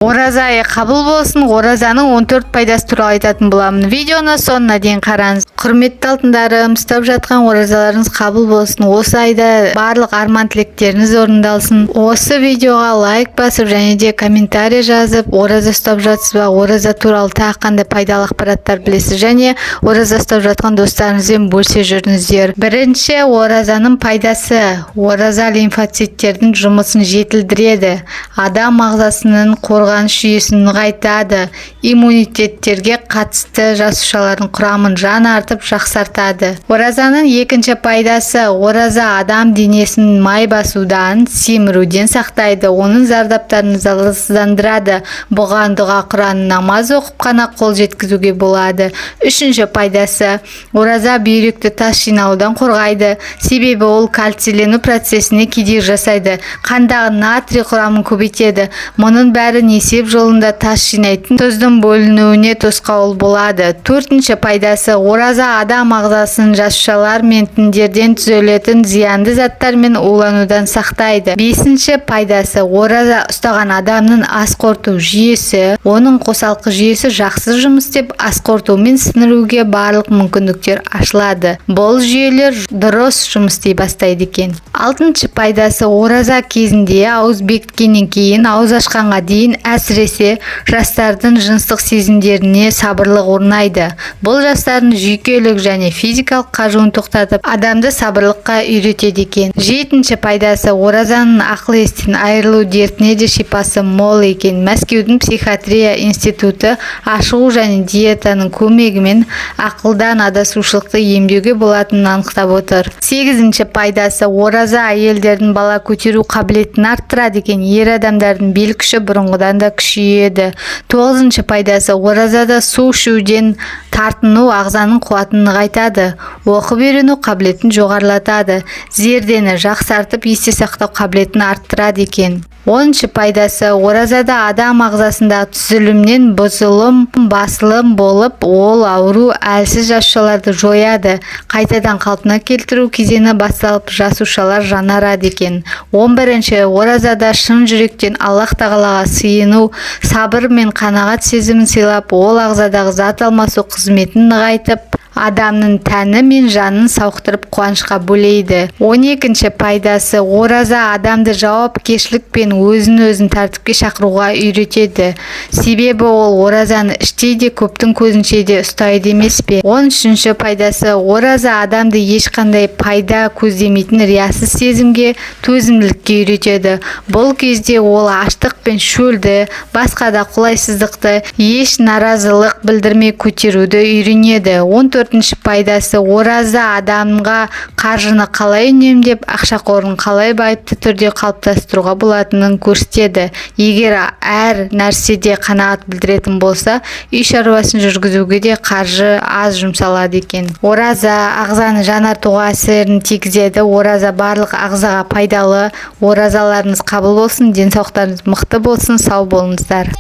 Ораза айы қабыл болсын! Оразаның 14 пайдасы туралы айтатын боламын. Видеоны соңына дейін қараңыз. Құрметті алтындарым, ұстап жатқан оразаларыңыз қабыл болсын! Осы айда барлық арман тілектеріңіз орындалсын. Осы видеоға лайк басып және де комментарий жазып, ораза ұстап жатсыз ба, ораза туралы тағы қандай пайдалы ақпараттар білесіз және ораза ұстап жатқан достарыңызбен бөлісе жүріңіздер. Бірінші оразаның пайдасы: ораза лимфоциттердің жұмысын жетілдіреді, адам ағзасының қорғаныс жүйесін нығайтады, иммунитеттерге қатысты жасушалардың құрамын жаңартып, жақсартады. Оразаның екінші пайдасы: ораза адам денесін май басудан, семіруден сақтайды, оның зардаптарын залалсыздандырады. Бұған дұға, Құран, намаз оқып қана қол жеткізуге болады. Үшінші пайдасы: ораза бүйректі тас жиналудан қорғайды, себебі ол кальцийлену процесіне кедергі жасайды, қандағы натрий құрамын көбейтеді. Мұның бәрі несеп жолында тас жинайтын тұздың бөлінуіне тосқауыл болады. Төртінші пайдасы: ораза адам ағзасын жасушалар мен тіндерден түзілетін зиянды заттармен уланудан сақтайды. Бесінші пайдасы: ораза ұстаған адамның ас қорыту жүйесі, оның қосалқы жүйесі жақсы жұмыс істеп, ас қорыту мен сіңіруге барлық мүмкіндіктер ашылады. Бұл жүйелер дұрыс жұмыс істей бастайды екен. Алтыншы пайдасы: ораза кезінде ауыз бекіткеннен кейін ауыз ашқанға дейін, әсіресе жастардың жыныстық сезімдеріне сабырлық орнайды. Бұл жастардың жүйкелік және физикалық қажуын тоқтатып, адамды сабырлыққа үйретеді екен. Жетінші пайдасы: оразаның ақыл естен айырылу дертіне де шипасы мол екен. Мәскеудің психиатрия институты ашығу және диетаның көмегімен ақылдан адасушылықты емдеуге болатынын анықтап отыр. Сегізінші пайдасы: ораза әйелдердің бала көтеру қабілетін арттырады екен, ер адамдардың бел күші бұрынғыдан да күшейеді. Тоғызыншы пайдасы: оразада су ішуден тартыну ағзаның қуатын нығайтады, оқып үйрену қабілетін жоғарылатады, зердені жақсартып, есте сақтау қабілетін арттырады екен. 10-шы пайдасы: оразада адам ағзасындағы түзілімнен бұзылым басылым болып, ол ауру, әлсіз жасушаларды жояды, қайтадан қалпына келтіру кезеңі басталып, жасушалар жаңарады екен. 11-ші: оразада шын жүректен Аллах Тағалаға сыйыну сабыр мен қанағат сезімін сыйлап, ол ағзадағы зат алмасу қызметін нығайтып, адамның тәні мен жанын сауықтырып, қуанышқа бөлейді. 12-ші пайдасы: ораза адамды жауапкершілік пен өзін өзін тәртіпке шақыруға үйретеді, себебі ол оразаны іштей де, көптің көзінше де ұстайды емес пе? 13-ші пайдасы: ораза адамды ешқандай пайда көздемейтін риясыз сезімге, төзімділікке үйретеді. Бұл кезде ол аштық пен шөлді, басқа да қолайсыздықты еш наразылық білдірмей көтеруді үйренеді. 14-ші пайдасы: ораза адамға қаржыны қалай үнемдеп, ақша қорын қалай байыпты түрде қалыптастыруға болатынын көрсетеді. Егер әр нәрседе қанағат білдіретін болса, үй шаруасын жүргізуге де қаржы аз жұмсалады екен. Ораза ағзаны жаңартуға әсерін тигізеді. Ораза барлық ағзаға пайдалы. Оразаларыңыз қабыл болсын, денсаулықтарыңыз мықты болсын, сау болыңыздар!